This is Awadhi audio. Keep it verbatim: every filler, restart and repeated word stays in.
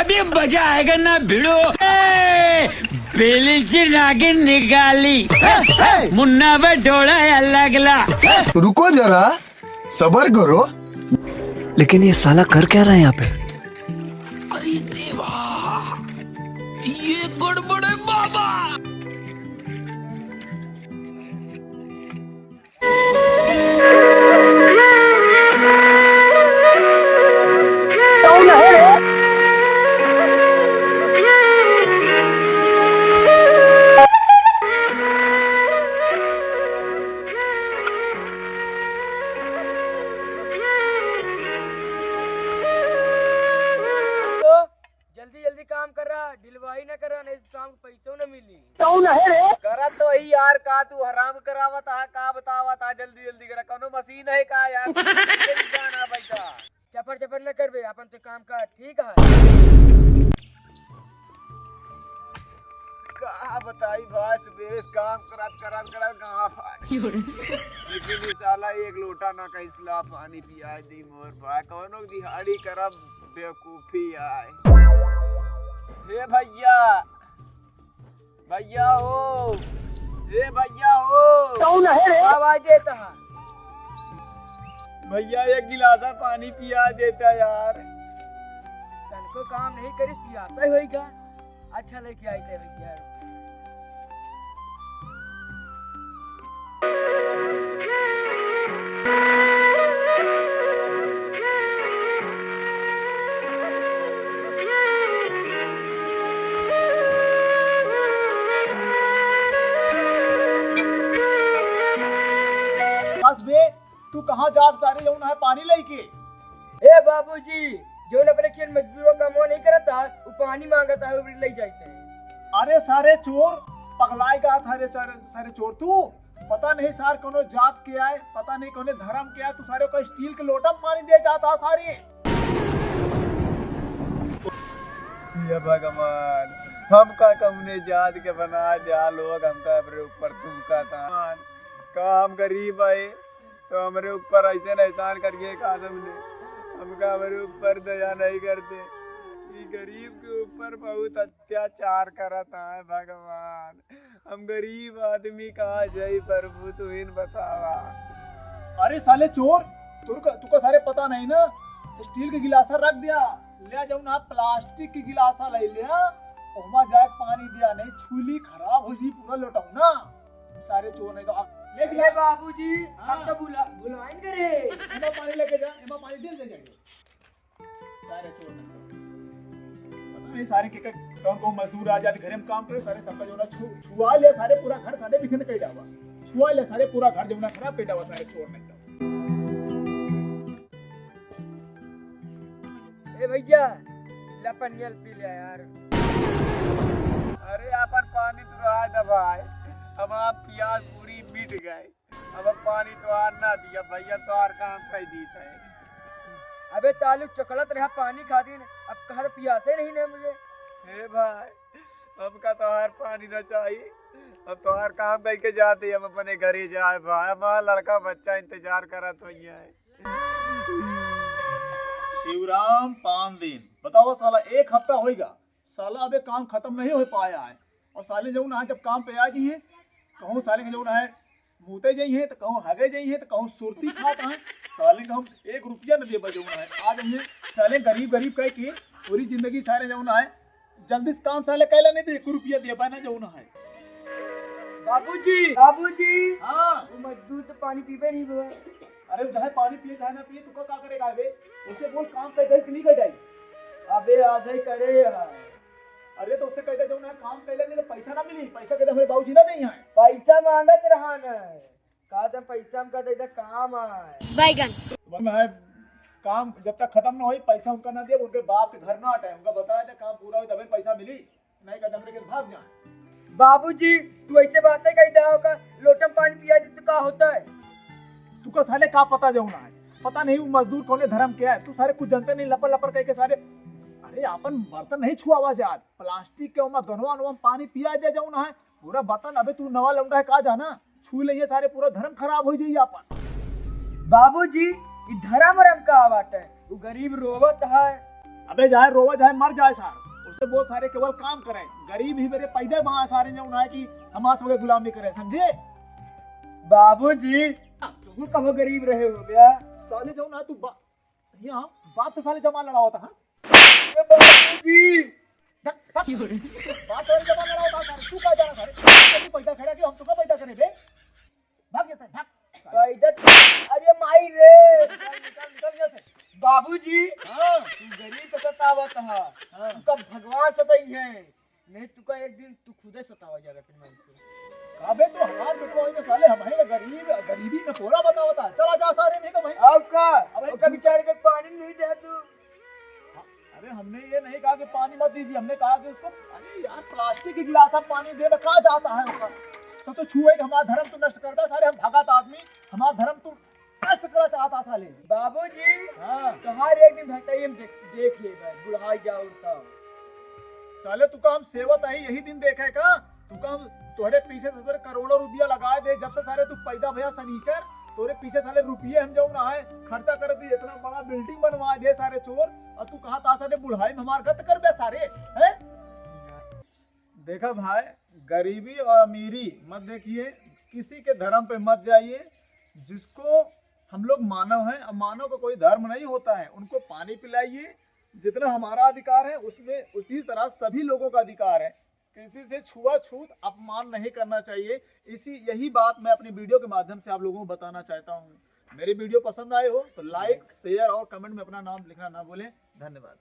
अभी मजा आएगा ना भिड़ो। ए, बेली से नागिन निकाली। मुन्ना बटोड़ा या लगला। रुको जरा, सबर करो। लेकिन ये साला कर क्या रहा है यहाँ पे? अरे देवा, ये गड़बड़ है बाबा। जल्दी जल्दी काम करा, ढिलवाई ना करा, नहीं तो काम के पैसो ना मिली। कौन है रे? करा तो ही यार, का तू हराम करावत हा, का बतावत हा, जल्दी जल्दी करा, कौनो मशीन है का यार? जल्दी जाना बेटा। चपर चपर न करबे, अपन तो काम कर, ठीक है? का बताई भाई, सुबेरे से काम करत करत करत गाँव फाड़। लेकिन ई साला एक लोटा ना कहीं ला पानी पिया दी मोर भाई, कौनो दिहाड़ी करब। बेवकूफी आए। हे भैया, भैया हो, हे भैया हो। कौन है रे? आवाज देता है। भैया, एक गिलासा पानी पिया देता यार। तनको काम नहीं करिस, पियासा ही होइगा। अच्छा लेके आई थे भैया। बस बे, तू कहाँ जात सारे जौन है पानी लइके? ए बाबूजी, जौन अपने खेत मजदूरों का मन नहीं करता, वो पानी मांगता है, वो ले जाते हैं। अरे सारे चोर, पगलाए का था रे सारे, सारे चोर तू। पता नहीं सार कौनो जात के आए, पता नहीं कौने धर्म के आए, तू सारे को स्टील के लोटा में पानी दे जाता सारे। हे भगवान, हमका कौने जात के बना दिया लोग, हमका हमरे ऊपर थूका था। का हम गरीब है, तो हमरे ऊपर ऐसे न एहसान करिए का तुमने? हमका हमरे ऊपर दया नहीं करते। ई गरीब के ऊपर बहुत अत्याचार करत है भगवान। हम गरीब आदमी कहाँ जाई प्रभु, तू ही न बतावा। अरे साले चोर, तुका, तुका सारे पता नहीं ना, स्टील के गिलासा रख दिया, ले जाओ ना, प्लास्टिक के गिलासा ले लिया, ओमा जाए पानी दिया नहीं, छुली खराब हो जी पूरा लोटौना। सारे चोर नहीं तो आप ले अरे बाबूजी, हाँ। हम तो भुला-, भुलाइन करे। एमा पानी लेके जा, एमा पानी दे दे जाइए। सारे चोर नहीं तो। पता नहीं सारे के, के कौन कौन मजदूर आ जाते घरे में काम करे, सारे सबका जौना छु-, छुआ ले, सारे पूरा घर सारे बिखन कई डावा। छुआ ले, सारे पूरा घर जौना खराब कई डावा, सारे चोर नहीं तो। ए भैया, ला पनिया पी ले यार। अरे आपन पानी तू रहा दे भाई, हमार पियास पूरी मिट गई। अब पानी तो आर ना दिया भैया, तो आर काम कर दी थे। अबे तालू चकलत रहा पानी खातिर, अब कहा तो पियासे नहीं ने मुझे। हे भाई, हमका तो आर पानी ना चाहिए, अब तो आर काम करके जाते, हम अपने घरे जाए भाई, हमार लड़का बच्चा इंतजार करत हुई है। शिवराम पान दिन, बताओ साला, एक हफ्ता होइगा, साला अबे काम खत्म नहीं हो पाया है। और साले जौन है जब काम पे आ गई हैं, कहूँ साले के जौन है मूते जाई हैं, तो कहूँ हगे जाई हैं, तो कहूँ सुरती खात हैं। साले का हम एक रुपया न देबा जौन है। आज हम ये साले गरीब गरीब कह के पूरी जिंदगी साले जौन है जल्दी से काम साले कैला नहीं दे, एक रुपया देबा ना जौन है। बाबूजी, बाबूजी। हाँ। वो मजदूर तो पानी पीबे नहीं बा। अरे, चाहे पानी पिए, चाहे ना पिए, तू का, का करेगा बे? उसे बोल, काम कर दे, इसके नहीं कर जाए। अबे, आधे करे यार। अरे, तो उसे कह दे, जौन है काम कैले नहीं तो पैसा ना मिली, पैसा कह दे, हमरे बाबूजी ना देई हैं। पैसा मांगत रहा न, कहा था पैसा हमका दे दे, काम आए। बैगन। वरना है, काम जब तक खत्म ना होई, पैसा उनका ना दे, उनके बाप के घर ना हटे, उनका बताया था काम पूरा होई तबे पैसा मिली। नहीं का दमरे के भाग जा। बाबूजी, तू ऐसे बातें कही दे, ओका लोटम पानी पिया दे तो का होता है? तू का साले का पता जौन है? पता नहीं वो मजदूर कौने धर्म के है। तू सारे कुछ जानते नहीं, लपर लपर कह के सारे। अरे आपन बर्तन नहीं छुआवा जात, प्लास्टिक के ओमा दोनों ओमा पानी पिया दे जौन है। पूरा बर्तन अबे तू नवा लौंडा है का जाना, छू ले ये सारे पूरा धर्म खराब हो जाई आपन। बाबूजी, ई धर्म वरम का बाटे? वो गरीब रोवत है, अबे जाए रोवे, जाए मर जाए सार, उसे बोल सारे केवल काम करे। गरीब ही मेरे पैदा बा सारे, जौन है कि हमार सबके गुलामी करे, समझे? बाबूजी, तू कब गरीब रहे हो बे? साले जौन है तू बा-, यहाँ बाप से साले जमा लड़ावत है। ए बाबूजी। धक, धक। बाप से जमा लड़ावत है सारे, तू का जाना सारे? तू पैदा करे कि हम तुका पैदा करे बे? भाग यहाँ से, भाग। पैदा, अरे माई रे। निकल, निकल, निकल यहाँ से। बाबूजी, हाँ। तू गरीब के सतावत ह। हाँ। तू कब भगवान सताई है? नहीं, तू का एक दिन तू खुदे सतावा जाबे अपने मन से। काबे तो हमार बेटवा होई के साले, हम है गरीब, गरीबी में पूरा बतावता। चला जा सारे, नहीं तो भाई। अब का? अब ओका बेचारे के पानी नहीं दे तू। अरे, हमने ये नहीं कहा कि पानी मत दीजिए, हमने कहा कि उसको, अरे यार, प्लास्टिक के गिलास में पानी देवे का जाता है ओकर? सब तो छुए के हमार धर्म तू नष्ट करबे सारे, हम भगत आदमी, हमार धर्म तू नष्ट करा चाहता साले। बाबूजी, हाँ। तोहार एक दिन भगताई हम देख, देख लेबे, बुढ़ाई जाओ तब। साले, तू का हम सेवत आई, यही दिन देखे का? तू का हम तोहरे पीछे से तोरे करोड़ों रुपया लगाए दे, जब से सारे तू पैदा भया सनीचर, तोरे पीछे साले रुपये हम जौन रहा है, खर्चा कर दिए, इतना बड़ा बिल्डिंग बनवा दिए सारे चोर, और तू कहा था सारे बुढ़ाई में हमार गत करबे सारे, हैं? देखा भाई, गरीबी और अमीरी मत देखिए, किसी के धर्म पे मत जाइए। जिसको हम लोग मानव हैं, और मानव का कोई धर्म नहीं होता है, उनको पानी पिलाइए, जितना हमारा अधिकार है, उसमें उसी तरह सभी लोगों का अधिकार है। किसी से छुआछूत, अपमान नहीं करना चाहिए। इसी, यही बात मैं अपनी वीडियो के माध्यम से आप लोगों को बताना चाहता हूँ। मेरी वीडियो पसंद आए हो तो लाइक, शेयर और कमेंट में अपना नाम लिखना ना भूलें। धन्यवाद।